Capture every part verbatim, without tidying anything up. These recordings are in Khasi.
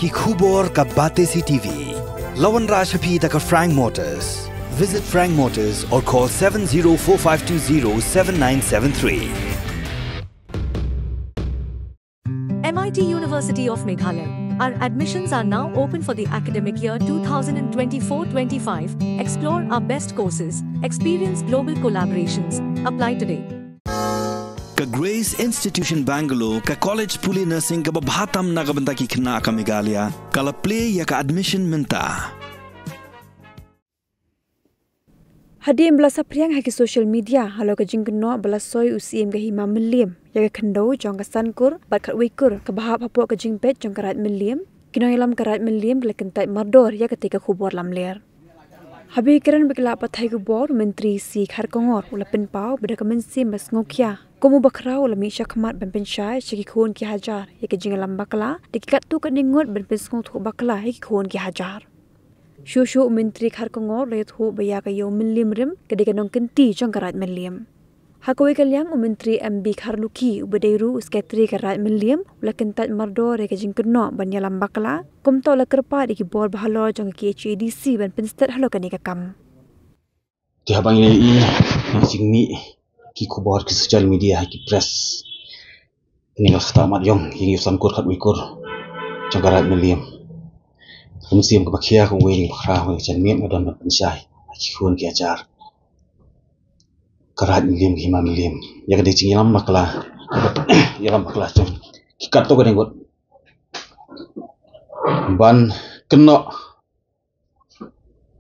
Ki khubor ka Batesi T V. La wanrah sha phi da ka Frank Motors. Visit Frank Motors or call seven zero four five two zero seven nine seven three. M I T University of Meghalaya. Our admissions are now open for the academic year two thousand twenty-four twenty-five. Explore our best courses, experience global collaborations. Apply today. Ka Grace Institution Bangalore, ka college pule nursing kaba bha tam na ka bynta ki khynnah ka Meghalaya, ka la plie ïa ka admission mynta. Hadien ba la saphriang ha ki social media halor ka jingkynnoh ba la soi u Syiem ka Hima Mylliem ïa ka khyndew jong ka Sankur bad Khatwei Kur kaba hap hapoh ka jingpeit jong ka Raid Mylliem, ki nongïalam ka Raid Mylliem ki la kyntait mardor ïa katei ka khubor lamler. Haba kren bad ki lad pathai khubor, u Myntri C Kharkongor u la pynpaw ba da ka mynsiem ba sngewkhia kum u bakhraw u la mih shakhmat ban pynshai sha ki khun ki hajar ïa ka jingïalam bakla da ki katto katne ngut ban pynsngewthuh bakla ïa ki khun ki hajar. Shuh shuh u Myntri Kharkongor u la ïathuh ba ïa ka Ïew Mylliem Rim ka dei ka nongkynti jong ka Raid Mylliem. Ha kawei ka liang, u Myntri M B Kharlukhi uba dei ruh u Sekretari ka Raid Mylliem u la kyntait mardor ïa ka jingkynnoh ban ïalam bakla. Kumta u la kyrpad ïa ki bor bahalor jong ka K H A D C ban pynstet halor kane ka kam. Te haba ngi ïohi na ka jingmih ki khubor ki social media ha ki press, ngi la kata mat ïong ïa u Sankur Khatwei Kur jong ka Raid Mylliem. Ka mynsiem kaba khia kawei na ki bakhraw, ka janmiet nga don ban pynshai ha ki khun ki hajar ka Raid Mylliem, ka Hima Mylliem, ïa ka dei jingïalam bakla, ïalam bakla jong ki katto katne ngut ban kynnoh,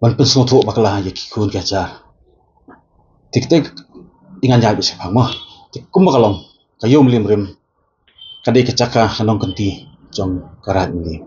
ban pynsngewthuh bakla ïa ki khun ki hajar. Te katei i ngan ïaid beit shaphang mo. Te kumba ka long, ka Ïew Mylliem Rim ka dei ka jaka ka nongkynti jong ka Raid Mylliem.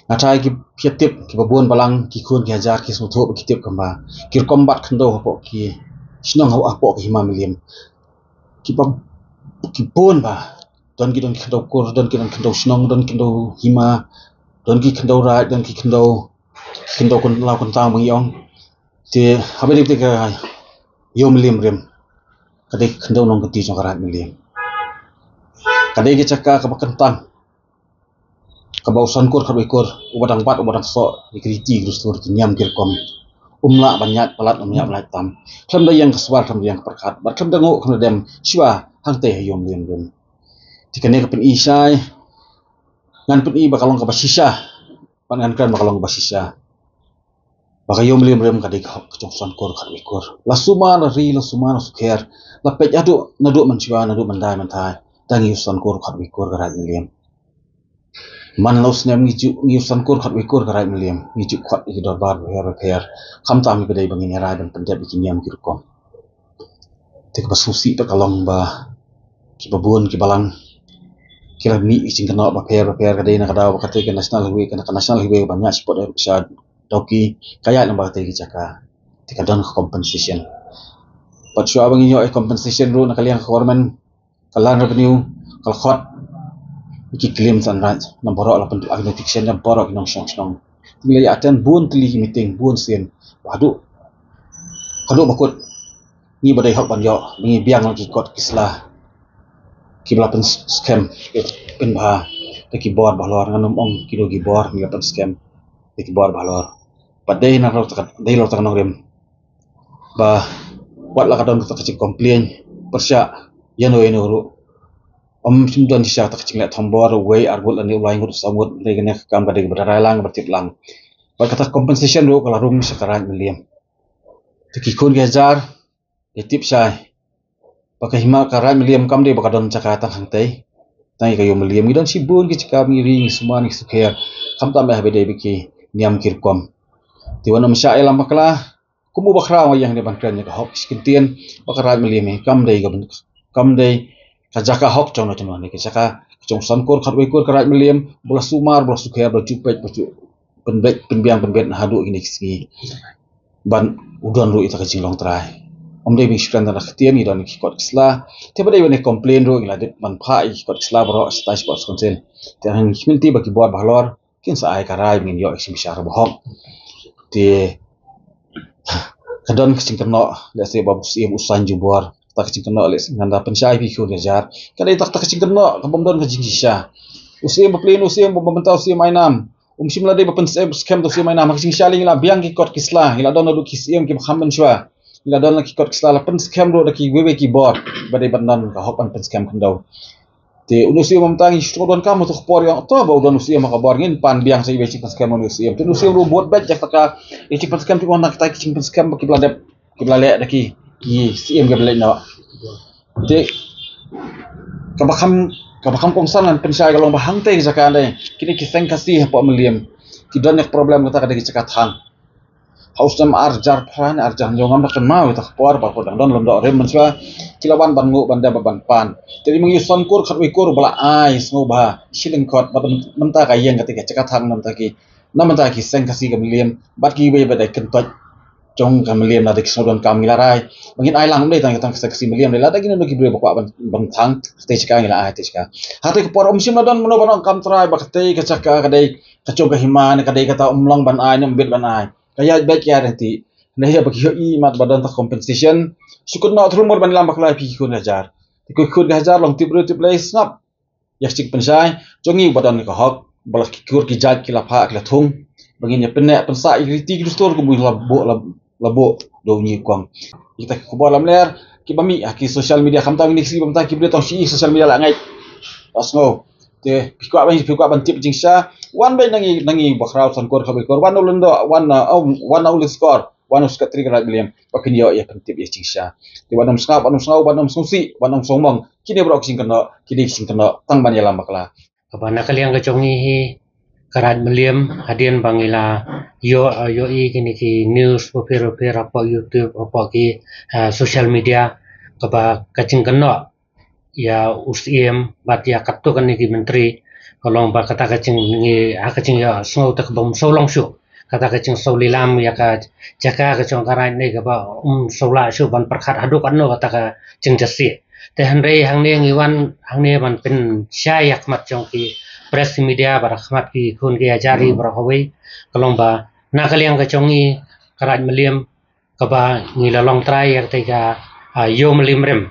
Nga tharai ki, phi tip, kiba bun balang ki khun ki hajar ki sngewthuh ba ki tip kumba ki rukom bat khyndew hapoh ki shnong, hapoh ka Hima Mylliem kiba, ki bun bha. Don ki, don ki khyndew kur, don ki, don khyndew shnong, don khyndew hima, don ki khyndew raid, don ki khyndew, khyndew kun, law kuntang ba ngi ong. Te haba dei te ka Ïew Mylliem Rim ka dei ka khyndew nongkynti jong ka Raid Mylliem. Ka dei ka jaka kaba kyntang, kaba u Sankur Khatwei Kur uba dang bat, uba dang soh ïa ki riti ki dustur, ki niam ki rukom, um lah ban ïaid palat, um ïaid palat tam. Khlem da ïeng ka sawar, khlem da ïeng ka pyrkhat, bad khlem da nguh, khlem da dem shuwa hangtei ha Ïew Mylliem Rim. Te kane ka pyni shai, ngan pyni ba ka long kaba shisha, bad ngan kren ba ka long kaba shisha, ba ka Ïew Mylliem Rim ka dei ka hok ka jong u Sankur Khatwei Kur. La sumar la ri, la sumar la sukher, la peit haduh naduh mynshuwa, naduh myndai mynthai, da ngi u Sankur Khatwei Kur ka Raid Mylliem. Man la u snem ngi ju, ngi u Sankur Khatwei Kur ka Raid Mylliem, ngi ju khot ïa ki dorbar bapher bapher, khamtam ïa ba dei ba ngin ïarai ban pyndep ïa ki niam ki rukom. Te kaba sngewsih pat ka long ba kiba bun ki balang ki la mih ki jingkynnoh bapher bapher, ka dei na ka daw ba katei ka National Highway, ka, ka National Highway ba ñiah shapoh, sha Dawki, ka ïaid lyngba katei ka jaka. Te ka don ka compensation. Bad shuwa ba ngin ïoh ïa compensation ruh, na ka liang ka government, ka Land Revenue ka la khot ïa ki claims and rights na baroh, la pynduh ïa ki notification na baroh ki nongshong shnong. Te ngi la ïa attend bun tylli ki meeting, bun sien, ba haduh, haduh ba kut ngi ba dei hok ban ïoh, ba ngi biang la ki kot ki sla kiba la pynskhem, pynbha da ki bor bahalor. Ngan ym ong kino ki bor, ngi la pynskhem da ki bor bahalor. Bad dei na, dei la ka nongrim ba wat la ka don kata ka jingcomplain pyrshah ïano ïano ruh, ym shym don shisha kata ka jingleh thombor uwei, ar ngut lane u lai ngut, saw ngut. Dei kane ka kam ka dei kaba da rai lang, ba tip lang. Bad kata compensation ruh ka la rung sha ka Raid Mylliem. Te ki khun ki hajar, dei tip shai ba ka hima ka Raid Mylliem kam dei ba ka don jaka tang hangtei, tang ïa ka Ïew Mylliem. Ngi don shibun ki jaka ba ngi ri, ngi sumar, ngi sukher, khamtam ïa haba dei ba ki niam ki rukom. Te wat nym shah ïalam bakla. Kum u bakhraw nga ïeng hangne ban kren ïa ka hok, ki kyntien ba ka Raid Mylliem hi kam dei ka, kam dei ka jaka hok jong no jong no, ne ka jaka ka jong u Sankur Khatwei Kur ka Raid Mylliem, ba la sumar, ba la sukher, ba la ju peit, ba la ju pynbeit, pynbiang pynbeit na haduh kine ki sngi. Ban u don ruh ïa kata ka jinglong trai. Ym dei ba ngi shu kren tang da ka ktien, ngi don ki kot ki sla. Te ba dei ban complain ruh ngi la dep ban phah ïa ki kot ki sla baroh shatai Sports Council. Te ngi kyrmen te ba ki bor bahalor kin sa ai ka rai ba ngin ïoh ïa ka jingpynshai ba hok. Te ka don ka jingkynnoh, lehse ba u Syiem u saiñ jubor, kata ka jingkynnoh, lehse ngan da pynshai phi ki khun ki hajar, ka dei kata ka jingkynnoh kaba ym don ka jingshisha. U Siem bapli, u Siem ba mynta u Siem Ainam. Um shym la dei ba pynskhem da u Siem Ainam. Ha ka jingshisha ngi la biang ki kot ki sla, ngi la don naduh ki Siem kiba kham mynshuwa. Ngi la don ki kot ki sla, la pynskhem ruh da kiwei kiwei ki bor ba dei ban don ka hok ban pynskhem khyndew. Te u Siem mynta ngi shu donkam ha ka por ïa to ba u don u Siem ha ka bor, ngin pan biang sa iwei jingpynskhem u Siem. Te u Siem ruh bud beit ïa ka, ïa jingpynskhem, te u na kata ki jingpynskhem ba kiba la dep, kiba la leh da ki, ki Siem kiba la leit noh. Te kaba kham, kaba kham kongsan ngan pynshai ka long ba hangtei ka jaka ne kine ki seng Khasi hapoh Mylliem ki don ïa ka problem kata ka dei ki jaka thang. Ha u snem ar hajar phra ne ar hajar hynñiew ngam da kynmaw ïa kata ka por, ba ka dang don lyndoh rim mynshuwa ki la wan ban nguh ban dem ban pan. Te dei ma ngi u Sankur Khatwei Kur ba la ai sngewbha shilling kot bad mynta ka ïeng kata ka jaka thang na bynta ki, na bynta ki seng Khasi ka Mylliem bad kiwei ba dei kyntoit jong ka Mylliem, lada ki sngewdonkam ngi la rai ba ngin ai lang, ym dei tang ka seng Khasi Mylliem, lada ki nongkynnoh ki briew ba kwah ban, ban thang, te shika ngi la ai, te shika. Ha te ka por um shym la don mano ba ong kam trai ba kata ka jaka ka dei ka jong ka hima ne ka dei kata, um long ban ai ne um bit ban ai. Ka ïaid beit ka ïaid ryntih. Ne ïa ba ki ïohi mat ba don ta compensation, shu kynnoh thru mur ban ïalam bakla ïa phi ki khun ka hajar. Te ki khun ka hajar long tip briew tip Blei, sngap ïa ka jingpynshai jong ngi ba don ka hok, ba la ki kur ki jait ki la phah ki la thung ba ngin ïa pynneh pynsah ïa ki riti ki dustur kumba la buh, la, la buh da u Nyikong. Ïa kita ki khubor lamler kiba mih ha ki social media, khamtam ïa kine ki sngi ba mynta ki briew tang shu ïohi social media la ngeit, la sngew. Te phi kwah ban, phi kwah ban tip jingshisha, wan beit na ngi, na ngi bakhraw Sankur Khatwei Kur, wan na u Lyngdoh, wan na, oh, wan na u Lynskor, wan na u Secretary ka Raid Mylliem ba kin ïoh ïa pyntip ïa jingshisha. Te wat nym sngap, wat nym sngew, wat nym sngewsih, wat nym sngewmong. Kine baroh ki jingkynnoh ki dei ki jingkynnoh tang ban ïalam bakla. Kaba na ka liang ka jong ngi hi ka Raid Mylliem, hadien ba ngi la ïoh, ïohi kine ki news bapher bapher hapoh YouTube, hapoh ki, ah, social media, kaba ka jingkynnoh ïa u Siem bad ïa katto katne ki myntri ka long ba kata ka jing, ngi ha ka jingïasngew te kaba ym shu long shuh, kata ka jingsngewlilam ïa ka jaka ka jong ka raid ne kaba ym shu lah shuh ban pyrkhat haduh katno kata ka jingjasieh. Te hynrei hangne ngi wan hangne ban pynshai ïa khmat jong ki press media bad ha khmat ki khun ki hajar hi baroh kawei, ka long ba na ka liang ka jong ngi ka Raid Mylliem, kaba ngi la long trai ïa katei ka, ah, Ïew Mylliem Rim.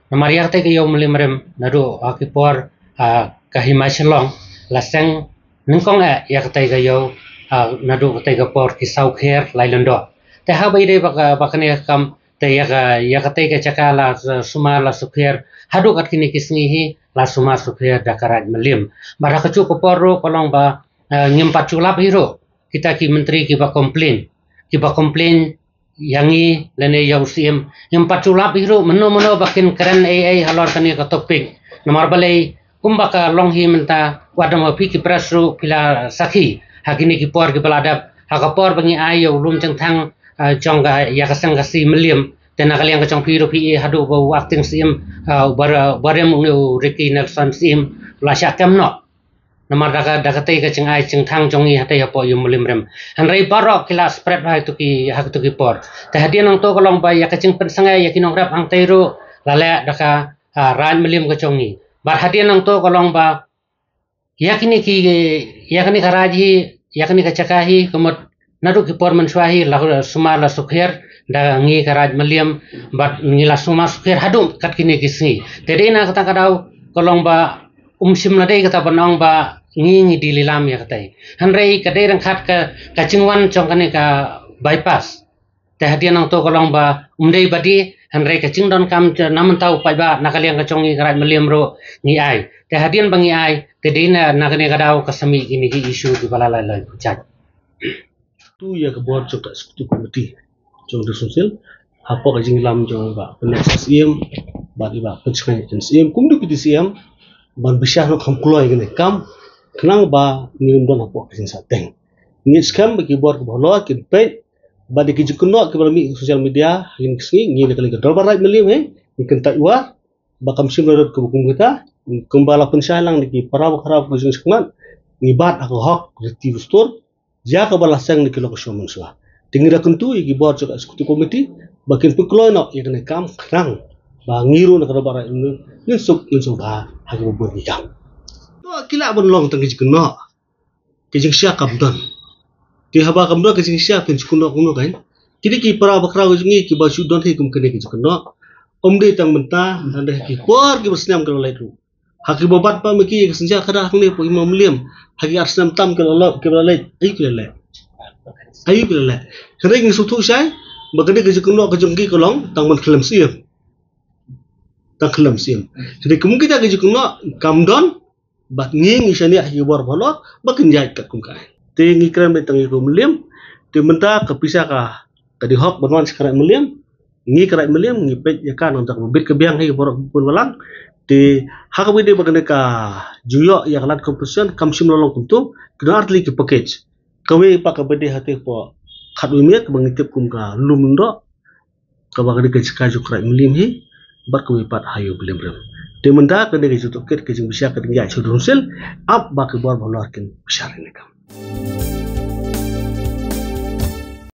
Namar ïa katei ka Ïew Mylliem Rim naduh, ah, ki por, ah, ka Hima Shillong la seng nyngkong eh ïa katei ka ïew, ah, naduh katei ka por ki saw kher lai lyngdoh. Te haba ïadei bad ka, bad kane ka kam, te ïa ka, ïa katei ka jaka la, ah, sumar la sukher haduh kat kine ki sngi hi la sumar sukher da ka Raid Mylliem. Bad ha kajuh ka por ruh ka long ba, ah, ngim pat ju lap hi ruh kita ki myntri kiba complain, kiba complain ïa ngi lane ïa u Siem. Ngim pat ju lap hi ruh mynno mynno ba kin kren ei ei halor kane ka topic. Namar balei, kumba ka long hi mynta, wat dang ma phi ki press ruh phi la sakhi ha kine ki por kiba la dep, ha ka por ba ngi ai ïa u lum jingthang, ah, jong ka, ïa ka seng Khasi Mylliem, te na ka liang ka jong phi ruh phi ïohi haduh ba u acting Siem, ah, u Bar-, Barim, une u Ricky Nelson Siem, la shah kem noh. Namar da ka, da katei ka jingai jingthang jong ngi hatei hapoh Ïew Mylliem Rim. Hynrei baroh ki la spread ha kito ki, ha kito ki por. Te hadien nangto ka long ba ïa ka jingpynsangeh ïa ki nongrep hangtei ruh la leh da ka, ah, Raid Mylliem ka jong ngi. Bad hadien nangto ka long ba ïa kine ki, ïa kane ka raid hi, ïa kane ka jaka hi, ka mut naduh ki por mynshuwa hi la sumar la sukher da ngi ka Raid Mylliem, bad ngi la sumar sukher haduh kat kine ki sngi. Te dei na kata ka daw ka long ba um shym la dei kata ban ong ba ngi ngi die lilam ïa katei. Hynrei ka dei ryngkat ka, ka jingwan jong kane ka bypass. Te hadien nangto ka long ba um dei ba die, hynrei ka jingdonkam na mynta u paidbah na ka liang ka jong ngi ka Raid Mylliem ruh ngi ai. Te hadien ba ngi ai, te dei na, na kane ka daw ka sa mih kine ki issue kiba la lai lai pyrshah. Tu ïa ka bor jong ka executive committee jong ka District Council, hapoh ka jingïalam jong i Bah Pynïaid Syiemlieh bad i Bah Pynshngaiñ Syiemlieh, kumjuh ki D C M, ban bishar noh kham kloi kane ka kam, khnang ba ngin ym don hapoh ka jingsahteng. Ngi skhem ba ki bor kiba halor kin peit, bad ïa ki jingkynnoh kiba la mih ha social media ha kine ki sngi, ngi na ka liang ka Dorbar Raid Mylliem hi, ngi kyntait wad ba kam shym la don kaba kum kata. Kumba la pynshai lang da ki para bakhraw ka jingshakmat, ngi bat ha ka hok riti dustur ïa kaba la seng na ki lok shuwa mynshuwa. Te ngi da kyntu ïa ki bor jong ka executive committee ba kin pynkloi noh ïa kane ka kam, khnang ba ngi ruh na ka Dorbar Raid ngin suk, ngin suk ha, ha kiba bun ki kam. To ki lah ban long tang ki jingkynnoh, ki jingshisha kam don. Te haba kam don ki jingshisha phin shu kynnoh kumno kan. Kine ki para bakhraw ka jong ngi kiba shu don hi kum kine ki jingkynnoh, ym dei tang mynta, tang da ki por kiba snem kiba la leit ruh. Ha ki ba bat pat ma ki ka synshar khadar hangne hapoh Hima Mylliem, ha ki ar snem tam ki la leh, ki la leh, aïu ki la leh? Aïu ki la leh? Kane ngi sngewthuh shai ba kane ka jingkynnoh ka jong ki ka long tang ban khlem siem. Tang khlem siem. Kane kum kita ka jingkynnoh kam don, bad ngi ngi shaniah ha ki bor ba halor ba kin ïaid katkum ka aiñ. Te ngi kren beit tang ïa ka Mylliem. Te mynta ka pisa ka, ka dei hok ban wan sha ka Raid Mylliem. Ngi ka Raid Mylliem ngi peit ïa ka nangta kaba bit ka biang hi baroh bun balang. Te ha kaba dei ba kane ka jingïoh ïa ka land compensation kam shym la long kumto, ki don ar tylli ki package. Kawei pat kaba dei hangtei hapoh khatwei miet kaba ngi tip kum ka Lum Lyngdoh, kaba ka dei ka jaka jong ka Raid Mylliem hi, bad kawei pat ha Ïew Mylliem Rim. Te mynta ka dei ka jingtohkit ka jingbishar ka dei ïa sha Council, ap ba ki bor ba halor kin bishar ïa kane ka kam.